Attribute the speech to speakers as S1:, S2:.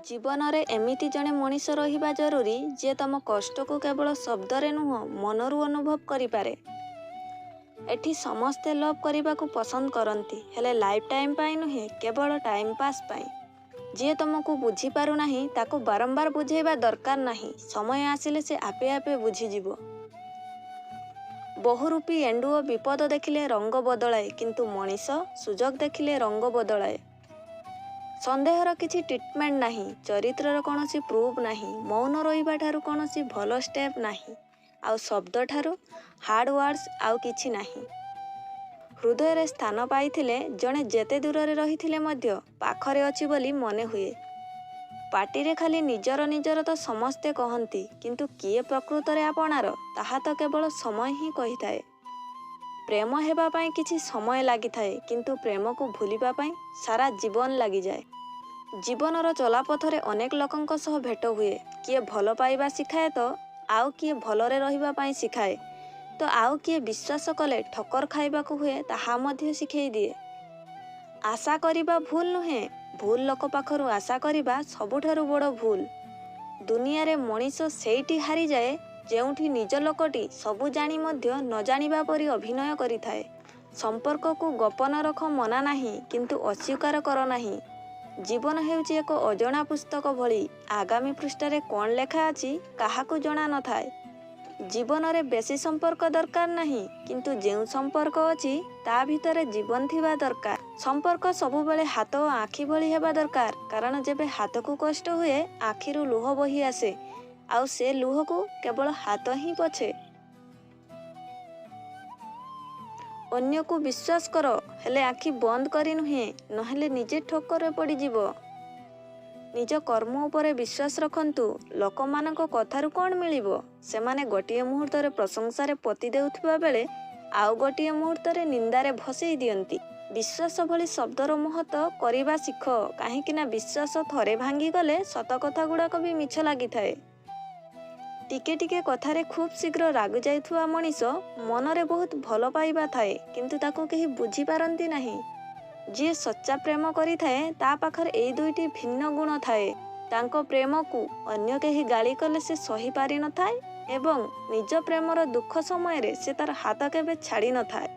S1: ଜୀବନରେ ଏମିତି ଜଣେ ମଣିଷ ରହିବା ଜରୁରୀ, ଯିଏ ତମ କଷ୍ଟକୁ କେବଳ ଶବ୍ଦରେ ନୁହଁ, ମନରୁ ଅନୁଭବ କରିପାରେ। ଏଠି ସମସ୍ତେ ଲଭ୍ କରିବାକୁ ପସନ୍ଦ କରନ୍ତି, ହେଲେ ଲାଇଫ୍ ଟାଇମ୍ ପାଇଁ ନୁହେଁ, କେବଳ ଟାଇମ୍ ପାସ୍ ପାଇଁ। ଯିଏ ତମକୁ ବୁଝିପାରୁନାହିଁ, ତାକୁ ବାରମ୍ବାର ବୁଝେଇବା ଦରକାର ନାହିଁ। ସମୟ ଆସିଲେ ସେ ଆପେ ଆପେ ବୁଝିଯିବ। ବହୁରୂପୀ ଏଣ୍ଡୁଅ ବିପଦ ଦେଖିଲେ ରଙ୍ଗ ବଦଳାଏ, କିନ୍ତୁ ମଣିଷ ସୁଯୋଗ ଦେଖିଲେ ରଙ୍ଗ ବଦଳାଏ। ସନ୍ଦେହର କିଛି ଟ୍ରିଟମେଣ୍ଟ ନାହିଁ, ଚରିତ୍ରର କୌଣସି ପ୍ରୁଫ୍ ନାହିଁ, ମୌନ ରହିବା ଠାରୁ କୌଣସି ଭଲ ଷ୍ଟେପ୍ ନାହିଁ, ଆଉ ଶବ୍ଦ ଠାରୁ ହାର୍ଡ଼ ୱାର୍ଡ଼ସ୍ ଆଉ କିଛି ନାହିଁ। ହୃଦୟରେ ସ୍ଥାନ ପାଇଥିଲେ ଜଣେ ଯେତେ ଦୂରରେ ରହିଥିଲେ ମଧ୍ୟ ପାଖରେ ଅଛି ବୋଲି ମନେ ହୁଏ। ପାଟିରେ ଖାଲି ନିଜର ନିଜର ତ ସମସ୍ତେ କହନ୍ତି, କିନ୍ତୁ କିଏ ପ୍ରକୃତରେ ଆପଣାର ତାହା ତ କେବଳ ସମୟ ହିଁ କହିଥାଏ। ପ୍ରେମ ହେବା ପାଇଁ କିଛି ସମୟ ଲାଗିଥାଏ, କିନ୍ତୁ ପ୍ରେମକୁ ଭୁଲିବା ପାଇଁ ସାରା ଜୀବନ ଲାଗିଯାଏ। ଜୀବନର ଚଲାପଥରେ ଅନେକ ଲୋକଙ୍କ ସହ ଭେଟ ହୁଏ। କିଏ ଭଲ ପାଇବା ଶିଖାଏ ତ ଆଉ କିଏ ଭଲରେ ରହିବା ପାଇଁ ଶିଖାଏ, ତ ଆଉ କିଏ ବିଶ୍ୱାସ କଲେ ଠକ୍କର ଖାଇବାକୁ ହୁଏ ତାହା ମଧ୍ୟ ଶିଖେଇ ଦିଏ। ଆଶା କରିବା ଭୁଲ ନୁହେଁ, ଭୁଲ ଲୋକ ପାଖରୁ ଆଶା କରିବା ସବୁଠାରୁ ବଡ଼ ଭୁଲ। ଦୁନିଆରେ ମଣିଷ ସେଇଠି ହାରିଯାଏ, ଯେଉଁଠି ନିଜ ଲୋକଟି ସବୁ ଜାଣି ମଧ୍ୟ ନ ଜାଣିବା ପରି ଅଭିନୟ କରିଥାଏ। ସମ୍ପର୍କକୁ ଗୋପନ ରଖ ମନା ନାହିଁ, କିନ୍ତୁ ଅସ୍ୱୀକାର କର ନାହିଁ। ଜୀବନ ହେଉଛି ଏକ ଅଜଣା ପୁସ୍ତକ ଭଳି, ଆଗାମୀ ପୃଷ୍ଠାରେ କ'ଣ ଲେଖା ଅଛି କାହାକୁ ଜଣା ନଥାଏ। ଜୀବନରେ ବେଶୀ ସମ୍ପର୍କ ଦରକାର ନାହିଁ, କିନ୍ତୁ ଯେଉଁ ସମ୍ପର୍କ ଅଛି ତା ଭିତରେ ଜୀବନ ଥିବା ଦରକାର। ସମ୍ପର୍କ ସବୁବେଳେ ହାତ ଓ ଆଖି ଭଳି ହେବା ଦରକାର, କାରଣ ଯେବେ ହାତକୁ କଷ୍ଟ ହୁଏ ଆଖିରୁ ଲୁହ ବୋହି ଆସେ, ଆଉ ସେ ଲୁହକୁ କେବଳ ହାତ ହିଁ ପୋଛେ। ଅନ୍ୟକୁ ବିଶ୍ୱାସ କର, ହେଲେ ଆଖି ବନ୍ଦ କରି ନୁହେଁ, ନହେଲେ ନିଜେ ଠୋକରରେ ପଡ଼ିଯିବ। ନିଜ କର୍ମ ଉପରେ ବିଶ୍ୱାସ ରଖନ୍ତୁ, ଲୋକମାନଙ୍କ କଥାରୁ କ'ଣ ମିଳିବ? ସେମାନେ ଗୋଟିଏ ମୁହୂର୍ତ୍ତରେ ପ୍ରଶଂସାରେ ପୋତି ଦେଉଥିବା ବେଳେ ଆଉ ଗୋଟିଏ ମୁହୂର୍ତ୍ତରେ ନିନ୍ଦାରେ ଭସେଇ ଦିଅନ୍ତି। ବିଶ୍ୱାସ ଭଳି ଶବ୍ଦର ମହତ୍ତ୍ୱ କରିବା ଶିଖ, କାହିଁକିନା ବିଶ୍ୱାସ ଥରେ ଭାଙ୍ଗିଗଲେ ସତ କଥା ଗୁଡ଼ାକ ବି ମିଛ ଲାଗିଥାଏ। ଟିକେ ଟିକେ କଥାରେ ଖୁବ୍ ଶୀଘ୍ର ରାଗି ଯାଉଥିବା ମଣିଷ ମନରେ ବହୁତ ଭଲ ପାଇବା ଥାଏ, କିନ୍ତୁ ତାକୁ କେହି ବୁଝିପାରନ୍ତି ନାହିଁ। ଯିଏ ସଚ୍ଚା ପ୍ରେମ କରିଥାଏ ତା ପାଖରେ ଏଇ ଦୁଇଟି ଭିନ୍ନ ଗୁଣ ଥାଏ। ତାଙ୍କ ପ୍ରେମକୁ ଅନ୍ୟ କେହି ଗାଳି କଲେ ସେ ସହି ପାରିନଥାଏ ଏବଂ ନିଜ ପ୍ରେମର ଦୁଃଖ ସମୟରେ ସେ ତାର ହାତ କେବେ ଛାଡ଼ି ନଥାଏ।